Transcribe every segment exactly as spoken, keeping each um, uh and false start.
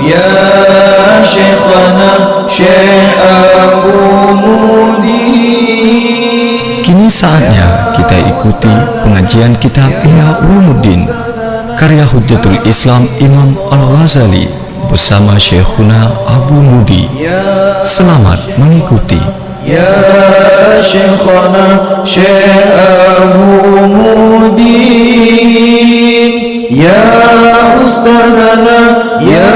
Ya Syekhana Syekh Abu Mudi. Kini saatnya kita ikuti pengajian kitab Ihya Ulumuddin karya Hujjatul Islam Imam Al-Ghazali bersama Syekhuna Abu Mudi. Selamat mengikuti. Ya Syekhana Syekh Abu Mudi, ya Ustadzana, ya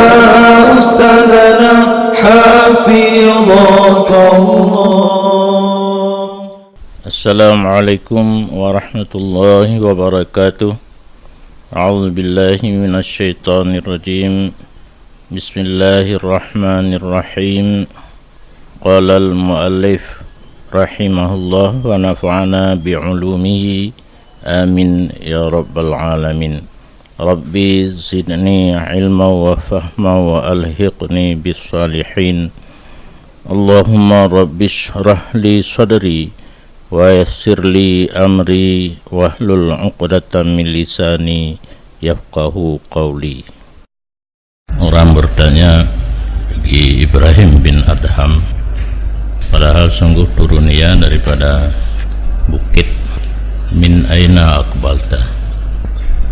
Ustadzana, hafizakallah. Assalamualaikum warahmatullahi wabarakatuh. A'udzubillahi minasyaitonirrajim. Bismillahirrahmanirrahim. Qalal muallif rahimahullah wa nafa'ana bi ulumihi. Amin ya rabbal alamin. Rabbi zidni ilma wa fahma wa alhiqni bis salihin. Allahumma rabbi shrah li sadri wa yassir li amri wahlul uqdatam min lisani yafqahu qawli. Orang bertanya bagi Ibrahim bin Adham, padahal sungguh turun ia daripada bukit, "Min aina aqbalta?"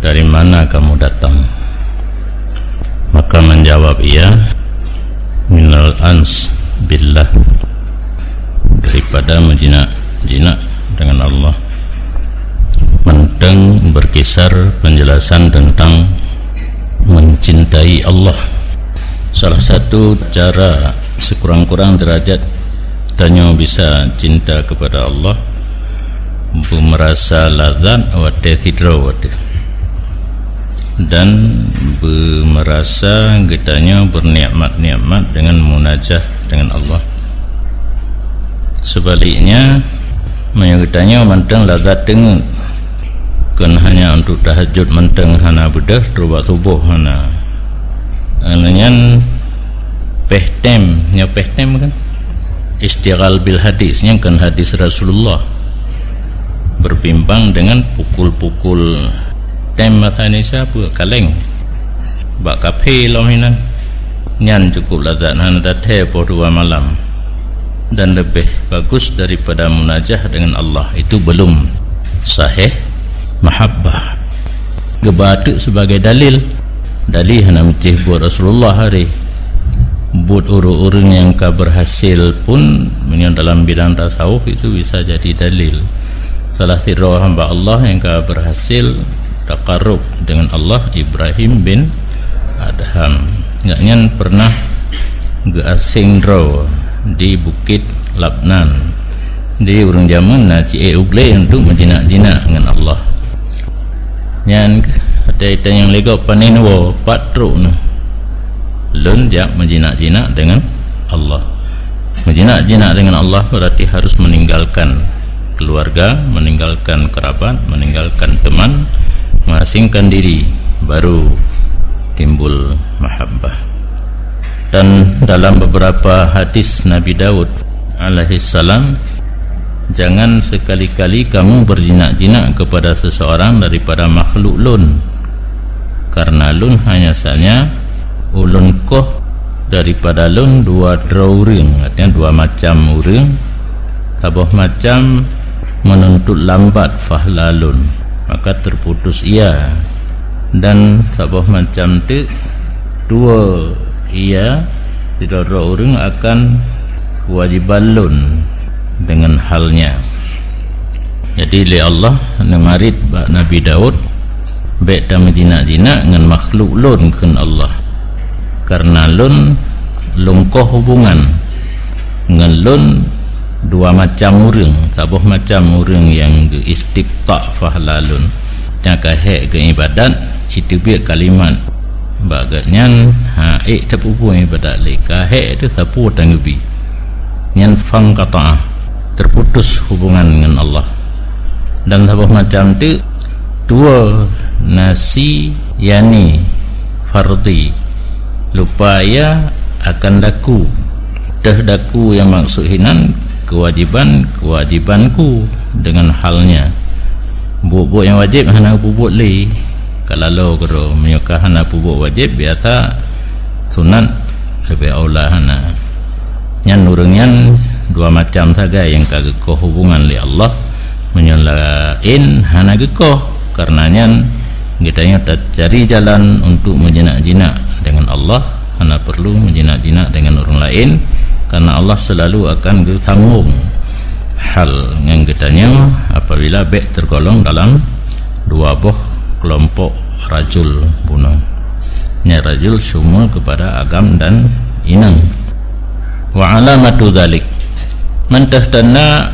Dari mana kamu datang? Maka menjawab ia, "Minal ans billah," daripada meujinak-jinak dengan Allah. Mantong berkisar penjelasan tentang mencintai Allah. Salah satu cara sekurang-kurang derajat tanyoe bisa cinta kepada Allah, beumeurasa lazat watée sidroe watée, dan beumeurasa geutanyoe bernikmat-nikmat dengan munajah dengan Allah. Sebaliknya, meunyoe geutanyoe mantong lazat teungeut, kon hanya untuk tahajud mantong hana beudôh, trok bak suboh hana. Nyan péh tem, nyoe péh tem kan? Isytighal bil hadis, nyan kon hadis Rasulullah. Berbimbang dengan pukul-pukul tem bahasa Indonesia apa? Kaleng. Bak kafe lom inan. Nyan cukup lazat, hana daté poh dua malam. Dan lebih bagus daripada munajah dengan Allah. Itu belum sahih mahabbah. Geuba teuk sebagai dalil. Dalil hana meucéh buet Rasulullah hari. Buet ureuëng-ureuëng nyang ka berhasil pun, meunyoe dalam bidang tasawuf, itu bisa jadi dalil. Salah sidroe hamba Allah nyang ka berhasil takarub dengan Allah, Ibrahim bin Adham. Gobnyan pernah geuaséng droe di Bukét Labnan. Di ureuëng jamén na ci-ék u glé untuk meujinak-jinak ngon Allah. Nyan watée tanyong lé gob, "Pané neuwoe, pat trok neuh?" "Lôn jak meujinak-jinak deungon Allah." Meujinak-jinak deungon Allah berarti harus meninggalkan keluarga, meninggalkan kerabat, meninggalkan teman, mengasingkan diri, baru timbul mahabbah. Dan dalam beberapa hadis Nabi Daud alaihissalam, "Jangan sekali-kali kamu berjinak-jinak kepada seseorang daripada makhluk Lôn, karena Lôn hanya saja Ulôn koh daripada Lôn dua droe ureuëng," artinya dua macam ureuëng, "saboh macam menuntut lambat fahla Lôn, maka terputus ia, dan saboh macam teuk tuwoe ia sidroe-droe ureuëng akan keuwajéban Lôn deungon hal nyan." Jadi lé Allah neumarit bak Nabi Daud, "Bék tameujinak-jinak ngon makhluk Lôn," kheun Allah, "karena Lôn lôn koh hubungan ngon Lôn dua macam ureuëng, saboh macam ureuëng nyang geu-istiqta fahla Lôn, nyang ka hék geu-iébadat, iteubiet kalimat bak gobnyan, ha, ék tapeubuet iébadat lé, ka hék teuh sapeue tanggeubi." Nyan fanqata'a, terputus hubungan ngon Allah. Dan saboh macam teuk tuwoe nasiyani fardhi, lupa ia akan daku. Teuh daku nyang maksud hinan keuwajéban-keuwajébanku deungon hal nyan. Buet-buet nyang wajéb hana peubuet lé. Ka laloe keudroe, meunyoe ka hana peubuet wajéb, biasa Sunat leubeh aula hana. Nyan ureuëng nyan dua macam sagai nyang ka geukoh hubungan lé Allah. Meunyoe laén hana geukoh, kareuna nyan geutanyoe tacari jalan untuk meujinak-jinak deungon Allah, hana peurlu meujinak-jinak deungon ureuëng laén, kareuna Allah seulalu akan geusambong hal ngon geutanyoe apabila bék teurgolong dalam dua boh keulompok rajul bunoe. Nyan rajul syumul keupada agam dan inong. Wa alamatu dzalik, mantong tanda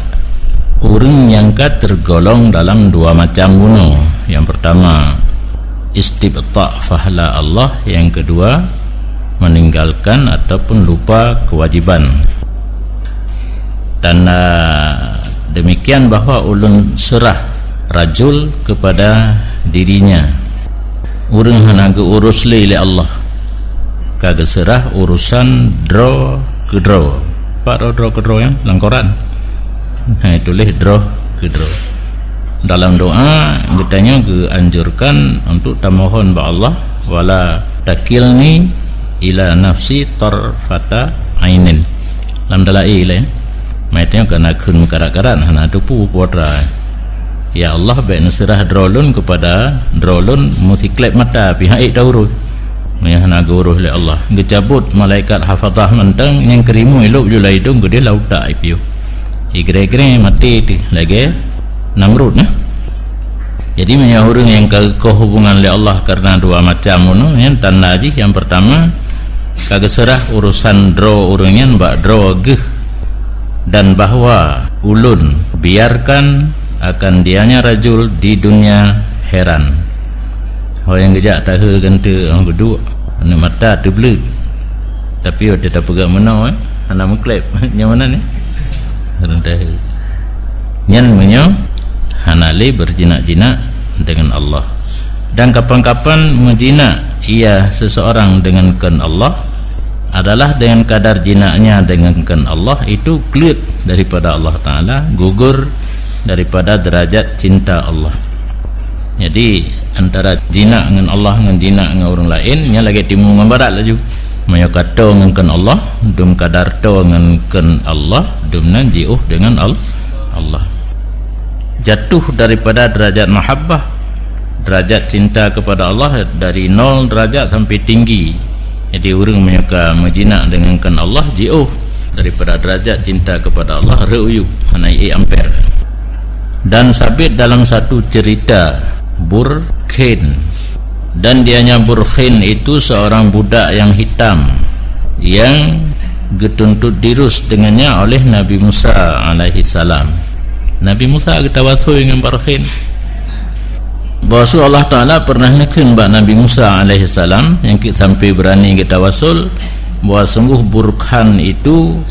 ureuëng nyang ka teurgolong dalam dua macam bunoe. Nyang peurtama, istibta' fahla Allah, nyang keudua, meninggalkan ataupun lupa kewajiban. Tanda demikian bahwa ulôn seurah rajul kepada dirinya. Ureuëng hana geuurus lé, lé Allah. Ka geuseurah urusan droe keudroe. Pat droe keudroe nyan? Lam Quran. Hai, tuléh droe keudroe. Dalam doa, geutanyoe geuanjurkan untuk tamohon bak Allah, "Wala takilni ila nafsi tarfata ainin." Lam Dalail, eh. Meutanyoe kana kheun karat-karat, hana teupeue putra. Ya Allah, bék neuseurah droe lôn keupada droe lôn meusiklep mata, pih han ék taurus. Meunyoe hana geuurus lé Allah, geucabot malaikat hafazah mantong nyang keurimui lôb ju lam idong geudeh lam utak ipiôh. Igré-gré maté teuh lagée Namrud, nah. Jadi, meunyoe ureuëng nyang ka geukoh hubungan lé Allah kareuna dua macam bunoe, nyan tanda jih nyang peurtama, ka geuseurah urusan droe ureuëng nyan bak droe geuh, dan bahwa ulôn biarkan akan dianya rajul di dunia heran. Ho nyang geujak tahe gante, oh, geuduek, aneuk mata teubleuet. Tapi watée tapeugah meunoe, eh, hana meuklep. Nyang mana ni? Ureuëng tahe. Nyan meunyoe hana lé berjinak-jinak dengan Allah. Dan kapan-kapan meujinak ia seseorang dengan kheun Allah adalah dengan kadar jinaknya dengan kheun Allah, itu kleuet daripada Allah Taala, gugur daripada derajat cinta Allah. Jadi, antara jinak ngon Allah ngon jinak ngon ureuëng laén, nyan lagée timu ngon barat laju. Meunyoe ka toe ngon kheun Allah, dum kadar toe ngon kheun Allah, dum nan jiôh deungon Al-, Allah. Jatuh daripada derajat mahabbah, derajat cinta kepada Allah, dari nol derajat sampai tinggi. Jadi, ureuëng meunyoe ka meujinak deungon kheun Allah, jiôh daripada derajat cinta kepada Allah, reuyu, hana ék amper. Dan sabit dalam satu cerita, Burkhin. Dan dianya Burkhin itu seorang budak yang hitam, yang geutuntot dirus dengannya oleh Nabi Musa alaihi salam. Nabi Musa geutawassul ngon Burkhin. Bahwa Allah Taala pernah neukheun bak Nabi Musa alaihi salam, nyang keu sampai berani geutawassul, bahwa sungguh Burkhan itu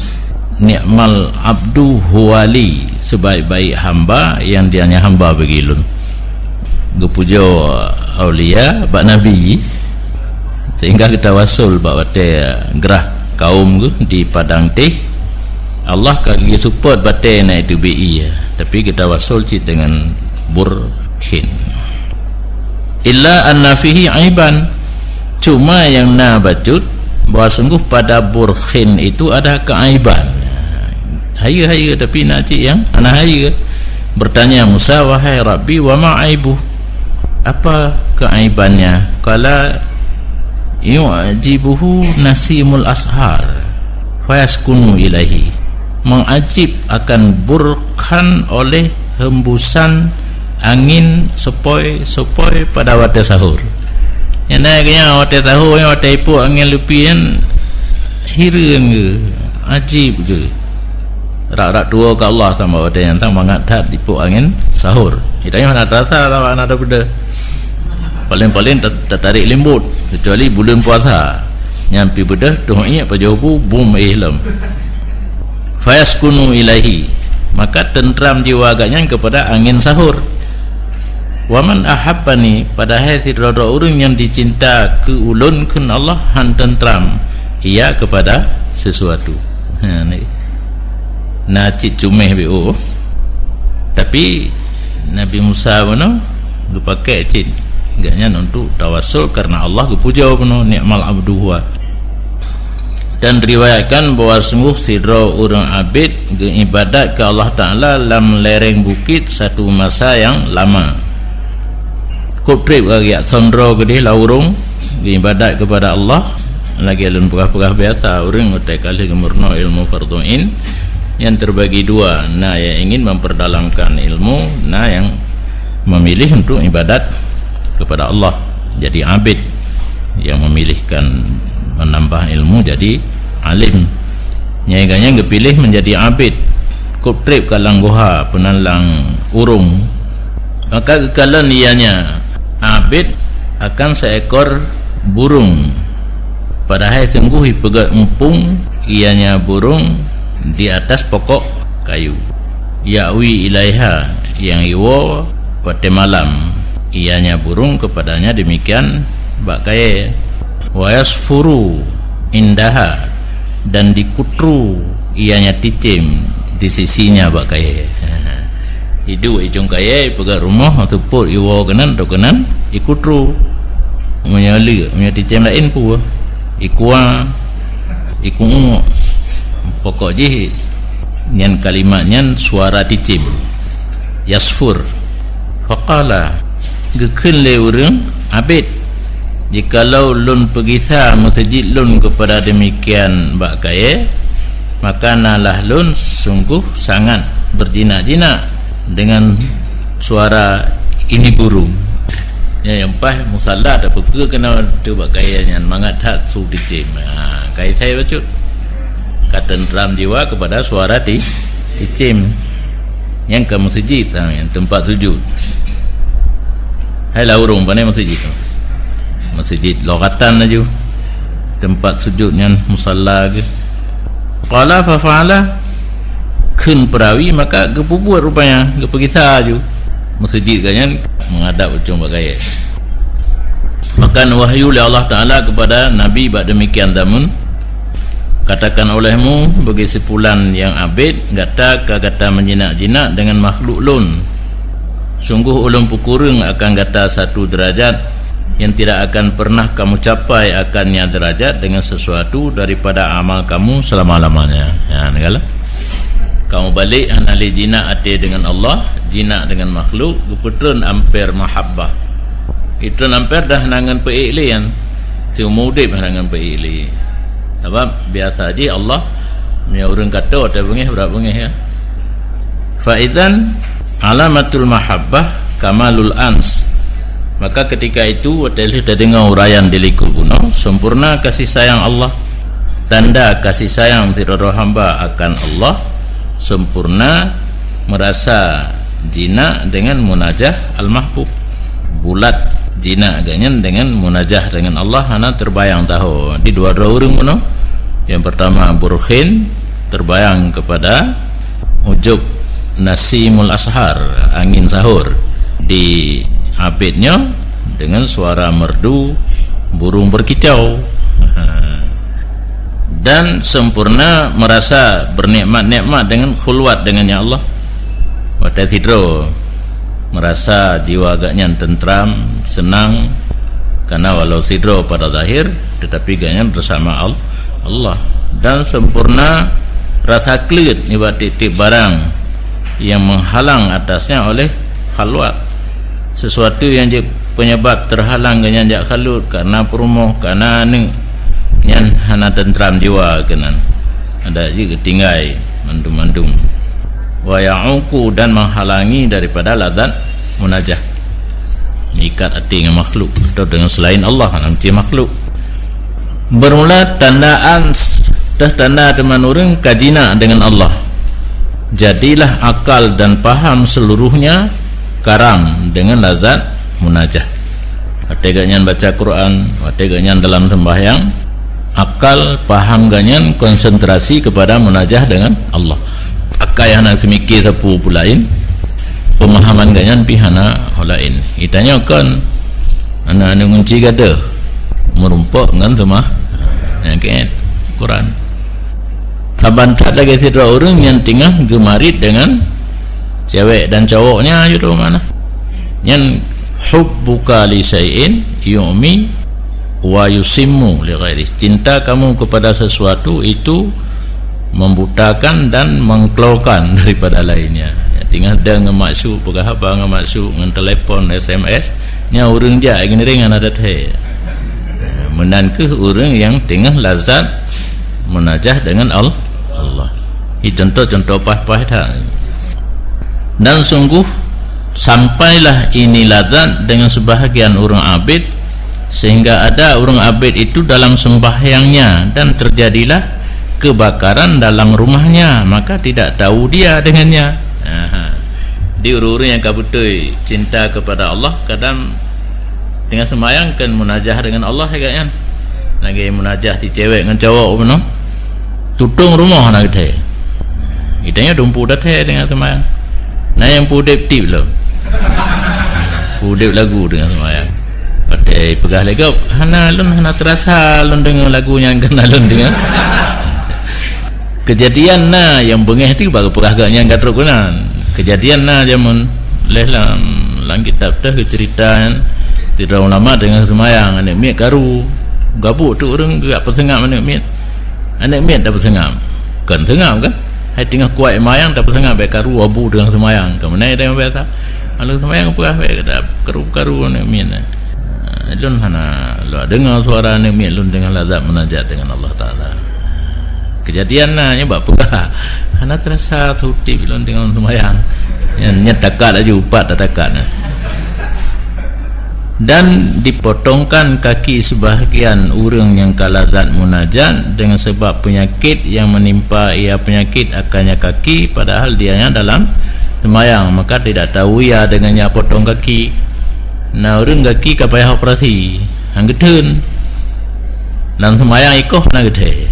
ni'mal abdu huwali, sebaik-baik hamba yang dianya hamba bagi lôn. Geupujoe aulia bak Nabi, sehingga geutawassul bak watée grah kaum geuh di padang teh. Allah ka geusupot batée na itu bi ie, tapi geutawassul cit dengan Burkhin. Illa anna fihi aiban, cuma yang na bacut bahwa sungguh pada Burkhin itu ada keaiban. Hayeue-hayeue, tapi na cit nyang hana hayeue. Bertanya Musa, "Wahai Rabbi, wa ma aibuh? Apa keaibannya?" Qala, "Yu'jibuhu nasimul ashar, fayaskunu ilaihi." Mengajib akan Burkhan oleh hembusan angin sepoi-sepoi pada watée sahur. Nyang na geuh nyan watée sahur, watée ipok angin leupie nyan, hireuen geuh, ajib geuh. Rak-rak tuwoe keu Allah sama watée nyan, sama mangat that ipok angin sahur. Geutanyoe hana terasa, sama hana ada beda. Paling-paling ta-, tatarék lembut, kecuali buleuen puasa. Nyan pi beudôh, toh iék pajoh bu, bum éh lom. Fayaskunu ilaihi, maka teuntram jiwa gobnyan keupada angén sahor. Waman ahabbani, padahai sidroe-droe ureuëng nyang jicinta keu ulôn kheun Allah hán teuntram ia keupada sisuatu. Ha, ni. Na cit cuméh B O. Tapi Nabi Musa bunoe geupakè cit gobnyan untuk tawassul karena Allah geupujoe bunoe, "Ni'mal abdu huwa." Dan riwayatkan bahwa sungguh sidroe ureuëng abét geuibadat keu Allah Taala lam lereng bukét satu masa nyang lama. Kôb trép ka geujak sondroe keudeh lam ureuëng geuibadat keupada Allah, lagée lôn peugah-peugah biasa, ureuëng watée ka lheueh geumeurunoe ilmu fardhu ain nyang teubagi dua, na nyang ingin memperdalamkan ilmu, na nyang memilih untuk ibadat kepada Allah, jadi abid, yang memilihkan menambah ilmu jadi alim. Nyai ganyang geupiléh menjadi abid, kôb trép ka lam guha peunalang urung. Maka geukalon ianya abid akan seekor burung, padahai sungguh ipeugét empung ianya burung di atas pokok kayu. Ya'wi ilaiha, yang iwoe watée malam ianya burung kepadanya demikian bak kayée. Wa yasfuru indaha, dan dikutru ianya ticém di sisinya bak kayée. Iduek ijong kayée ipeugét rumoh, teupot iwoe keunan atau keunan ikutru. Meunyoe leuk, meunyoe ticém laén peue? Ikua, ikuuk. Pokok jih nyan kalimat nyan suara ticém. Yasfur. Faqala, geukheun lé ureuëng abét, "Jikalau lôn peugisa meuseujid lôn keupada demikian bak kayée, maka nalah lôn sungguh sangat berjinak-jinak dengan suara ini burung." Ya, nyang paih musalla tapeukeue keunoe teuh bak kayée nyan mangat that su ticém. Ha, kayée sai bacut. Ka teuntram jiwa keupada suara ti-, ticém. Nyang ka meuseujid, ha, nyang teumpat sujud. Hai lam ureuëng, pane meuseujid? Meuseujid lokatan laju. Teumpat sujud nyan musalla geuh. Qala fa fa'ala, kheun peurawi maka geupeubuet rupanya, geupeugisa laju. Meuseujid geuh nyan menghadap ujong bak kayée. Maka neuwahyu lé Allah Taala keupada Nabi bak demikian zaman, "Katakan olehmu bagi si pulan nyang abét, gata ka gata meujinak-jinak dengan makhluk lôn. Sungguh ulôn peukureueng akan gata satu derajat yang tidak akan pernah kamu capai akannya derajat dengan sesuatu daripada amal kamu selama-lamanya." Ya, neukalon. Kamu balik hana lé jinak até dengan Allah, jinak dengan makhluk, geupeutreun amper mahabbah. Itu namper dah hana ngon peuék lé nyan. Siumu udeb hana ngon peuék lé. Sabab biasa jih Allah, meunyoe ureuëng ka toe watée beungéh, brat beungéh, ya. Fa idzan alamatul mahabbah kamalul ans. Maka ketika itu, watée lheueh tadeungoe uraian di likot bunoe, sempurna kasih sayang Allah. Tanda kasih sayang sidroe hamba akan Allah, sempurna merasa jinak dengan munajah al-mahbub. Bulat jinak geuhnyan dengan munajah dengan Allah, hana terbayang tahu. Di dua droe ureuëng bunoe. Yang pertama burkhin, terbayang kepada ujub nasimul ashar, angin sahur. Di abétnyoe dengan suara merdu burung berkicau. Dan sempurna merasa bernikmat-nikmat dengan khulwat dengan ya Allah. Watée sidroe merasa jiwa geuhnyan tentram, senang, karena walau sidroe pada zahir, tetapi geuhnyan bersama Al-, Allah. Dan sempurna rasa kleuet nibak tieb-tieb barang yang menghalang atasnya oleh khalwat. Sesuatu yang jadi penyebab terhalang geuhnyan jak khalwat karena peurumoh, karena aneuk, nyan hana tentram jiwa keunan. Ada jih geutinggai mandum-mandum. Wa ya'uqu, dan menghalangi daripada lazat munajah. Meuikat até ngon makhluk atau dengan selain Allah, hana meusti makhluk. Bermula tandaan, teuh tanda teuma ureuëng ka jinak dengan Allah. Jadilah akal dan paham seluruhnya karam dengan lazat munajah. Watée geuhnyan baca Quran, watée geuhnyan dalam sembahyang, akal, paham geuhnyan konsentrasi kepada munajah dengan Allah. Akai hana seumike sapeue peue laén, pemahaman geuhnyan pih hana ho laén. Itanyoe kon aneuk-aneuk ngunci gadoh, meurumpok ngon seumah, nyang keuet Quran. Saban that lagée sidroe ureuëng nyang teungoh geumarit dengan cewek dan cowoknya, judul mana? Nyan hubbuka li syai'in yu'mi Wa yusimmu li ghairi. Cinta kamu kepada sesuatu itu membutakan dan mengklokkan daripada lainnya. Ya, tinggal deungon maksud, peugah haba ngon maksud, ngon telepon, S M S, nya ureuëng jak gini ringan ada teh. Meunan keuh ureuëng yang tengah lazat munajah dengan Al-, Allah. Ini contoh-contoh paih-paih dah. Dan sungguh sampailah ini lazat dengan sebahagian ureuëng abid, sehingga ada ureuëng abid itu dalam sembahyangnya dan terjadilah kebakaran dalam rumahnya, maka tidak tahu dia dengannya. Aha. Di ureuëng-ureuëng yang ka beutôi cinta kepada Allah, kadang dengan sembahyang kan munajah dengan Allah, ya kan? Lagi munajah si cewek ngon cowok bunoe. Tutong rumoh na geuthée. Geutanyoe dumpu dathée deungon seumayang. Na nyang pudeb tip lom. Pudeb lagu deungon seumayang. Watée peugah lé gob, "Hana, lôn hana teurasa lôn deungoe lagu nyang keunan lôn deungoe." Keujadian na nyang beungéh teuh baru peugah geuh nyang ka trok keunan. Keujadian na jameun leh lam, lam kitab teuh geuceurita nyan, sidroe ulama deungoe seumayang, aneuk miet karu. Gabuk teuk ureuëng geujak peuseungab aneuk miet. Aneuk miet tapeuseungab. Kon seungab kan? Hai teungoh kuat seumayang tapeuseungab bék karu abu deungoe seumayang. Keumeunai deungoe biasa. Lalu seumayang peugah bék karu-karu aneuk miet. Ah, lôn hana lôn deungoe suara aneuk miet lôn deungoe lazat munajat deungon Allah Taala. Keujadian na nyoe bak peugah. Hana teurasa suti lôn deungoe seumayang. Nyan, nyan takat laju, upat tatakat na. Dan dipotongkan kaki sebahagian ureuëng nyang ka lazat munajat dengan sebab penyakit yang menimpa ia, penyakit akannya kaki, padahal dianya dalam seumayang, maka tidak tahu ia dengannya potong kaki. Na ureuëng gaki ka payah operasi, han geutheun. Lam seumayang ikoh na geuthée.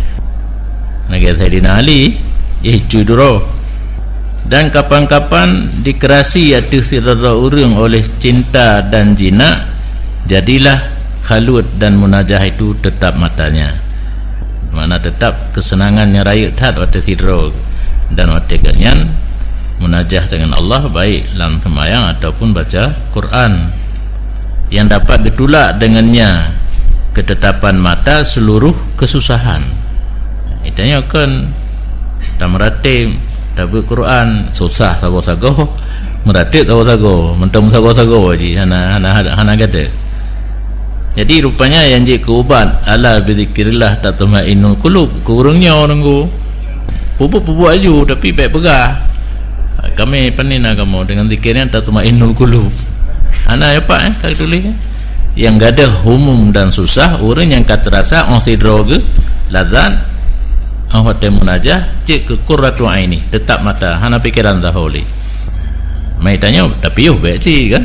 Lagée Saidina Ali, eh, cuy duroe. Dan kapan-kapan dikerasi ateueh sidroe ureuëng oleh cinta dan jinak, jadilah khalut dan munajah itu tetap matanya. Makna tetap keuseunangan nyang rayeuk that watée sidroe dan watée geuhnyan munajah deungon Allah, baik lam seumayang ataupun baca Quran. Yang dapat geutulak dengannya ketetapan mata seluruh kesusahan. Geutanyoe kon tameuratéb, tabeuet Quran, susah saboh sagoe, meuratéb saboh sagoe, mantong sagoe-sagoe jih, hana, hana, hana, hana gadéh. Jadi rupanya nyang jeuet keu ubat, "Ala bidzikrillah tatmainnul qulub," keu ureuëng nyoe nunggu. Peubuet-peubuet aju, tapi bék peugah, "Kami peunina kamoe deungon zikir nyan tatmainnul qulub." Hana ya Pak, eh, ka tuléh, eh? Nyang gadôh humum dan susah, ureuëng nyang ka teurasa óh sidroe geuh lazat, óh watée munajah, cit keu qurratu aini, teutap mata, hana pikeran zaholi. Mai tanyoe, tapi yoh bék cit kan?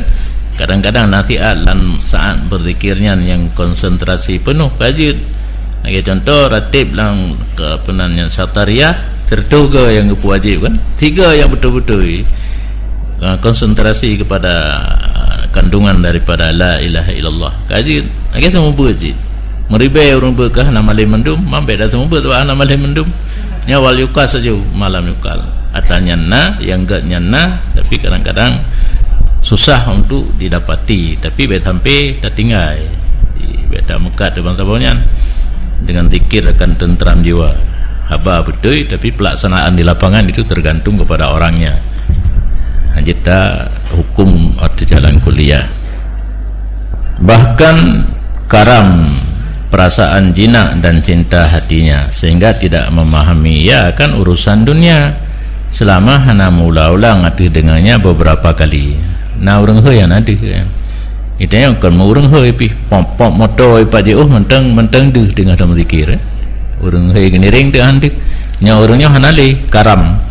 Kadang-kadang nasihat lam saat berzikir nyan nyang konsentrasi peunoh ka jeuet. Lagée contoh, ratéb lam, ke, apa nan nyan, Satariyah, siratoh goe nyang geupeuwajéb kan? Tiga nyang beutôi-beutôi, ah, konsentrasi kepada, ah, kandungan daripada la ilaha illallah. Ka jeuet, lagée seumeubeuet cit. Meuribée ureuëng beuet keu hana malém mandum, mambée dah seumeubeuet sabab hana malém mandum. Nyoe wal yuqal saja, malam yuqal. Ata nyan na, nyang gét nyan na, tapi kadang-kadang susah untuk didapati, tapi bék sampai tatinggai. Jadi, bék tameukat teuh bansa boh nyan. Dengan zikir akan tentram jiwa. Haba beutôi, tapi pelaksanaan di lapangan itu tergantung kepada orangnya. Hanya ta hukum atau jalan kuliah. Bahkan karam perasaan jinak dan cinta hatinya, sehingga tidak memahami ia akan urusan dunia, selama hana meuulang-ulang ateueh dengannya beberapa kali. Na ureuëng hôi hana deuh, kan? Geutanyoe kon ureuëng hôi pih, pop-pop moto ipat jiôh mantong, mantong deuh teungoh tameuzikir, eh. Ureuëng hôi geuniréng teuh han deuh. Nyoe ureuëng nyoe hana lé karam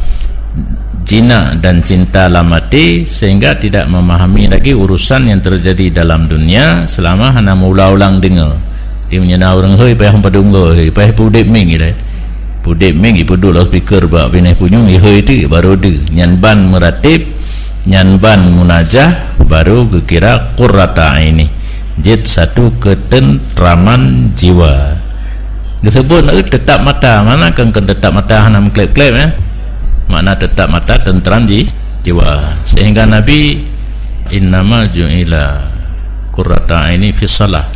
jinak dan cinta lam até, sehingga tidak memahami lagi urusan yang terjadi dalam dunia selama hana meuulang-ulang deungoe. Di meunyoe na ureuëng hôi payah padum goe, hôi payah pudeb mieng ilée. Pudeb mieng ipeuduek loudspeaker bak binéh punyueng, ihôi teuk baru deuh. Nyan ban meuratéb, nyan ban munajah, baru geukira qurrata aini. Jeuet satu ketentraman jiwa. Geuseubut na teutap mata, mana kan, kan teutap mata hana meukleb-kleb, ya. Makna teutap mata tentram ji-, jiwa. Sehingga Nabi, "Innama ju'ila qurrata aini fis shalah."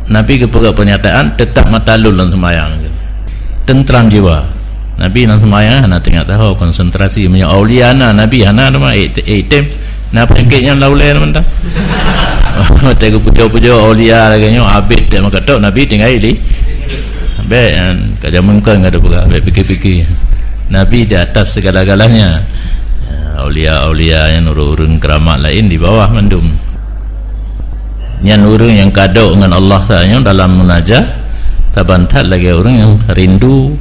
Nabi geupeugah pernyataan, "Tetap mata lôn lam seumayang." Tentram jiwa. Nabi lam seumayang hana teuingat tahu, konsentrasi. Meunyoe aulia na, Nabi hana teuma, eh, eh, tem. Na penyakit nyan lam ulèe teuma dah. Watèe geupujoe-pujoe aulia lagèe nyoe, habéh tak meukatok, Nabi tinggai di. Bèk, kan, ka jameun kon ka teupeugah, bèk pikir-pikir. Nabi di atas segala-galanya. Aulia-aulia nyan, ureueng-ureueng keramat laén di bawah mandum. Nyan ureueng nyang kadok ngon Allah tanyoe dalam munajah, saban that lagèe ureueng nyang rindu,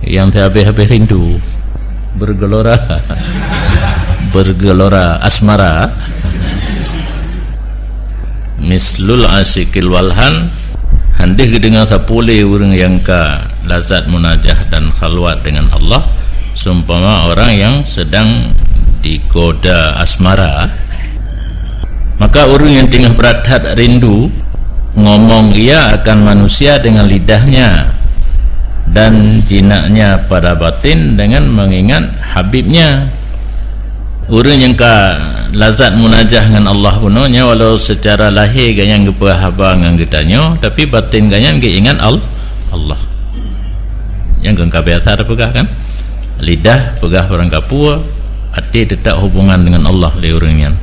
nyang teuhabéh-habéh rindu, bergelora, bergelora asmara. Mislul asyiqil walhan, han deuh geudeungoe sapeue lé ureueng nyang ka lazat munajah dan khalwat dengan Allah, seumpama orang yang sedang digoda asmara. Maka ureueng nyang teungoh brat that rindu, ngomong ia akan manusia dengan lidahnya, dan jinaknya pada batin dengan mengingat habibnya. Ureueng nyang ka lazat munajah ngon Allah bunoe nyoe, walau secara lahé gobnyan geupeugah haba ngon geutanyoe, tapi batin gobnyan geuingat Al-, Allah. Nyang kon ka biasa tapeugah kan? Lidah peugah barang kapeue, até teutap hubungan dengan Allah lé ureueng nyan.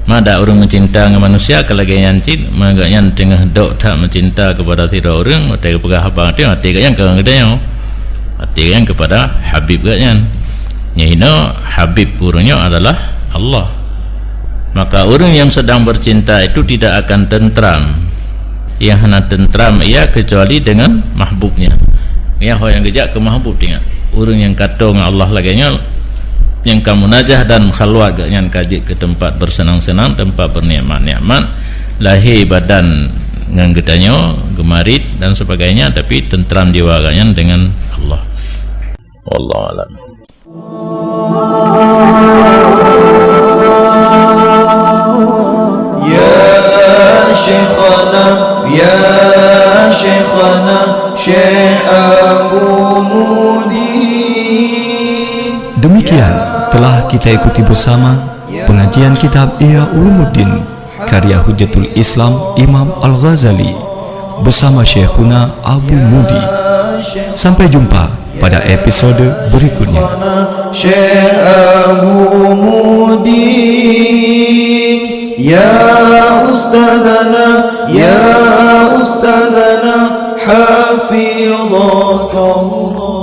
Mada ureueng meucinta ngon manusia ka lagèe nyan cit, maka nyan teungoh dok that meucinta keupada sidroe ureueng, watèe geupeugah haba, até, até gobnyan ka ngon geutanyoe. Até gobnyan keupada habib gobnyan. Nyang hinoe habib ureueng nyoe adalah Allah. Maka ureueng yang sedang bercinta itu tidak akan tentram. Yang hana tentram ia kecuali dengan mahbubnya. Ia ho nyang geujak keu mahbub, ingat. Ureueng nyang ka toe ngon Allah lagèe nyoe, nyang ka munajah dan khalwat, gobnyan ka jeuet keu teumpat bersenang-senang, teumpat bernikmat-nikmat. Lahé badan ngon geutanyoe, geumarit dan sebagainya, tapi tentram jiwa gobnyan dengan Allah. Wallahu a'lam. Ya Syekhana, ya Syekhana, Syekh Abu Mudi. Demikian telah kita ikuti bersama pengajian kitab Ihya Ulumuddin karya Hujjatul Islam Imam Al-Ghazali bersama Syekhuna Abu Mudi. Sampai jumpa pada episode berikutnya. Syekh Abu Mudi, ya Ustadzana, ya Ustadzana, hafidhakallah.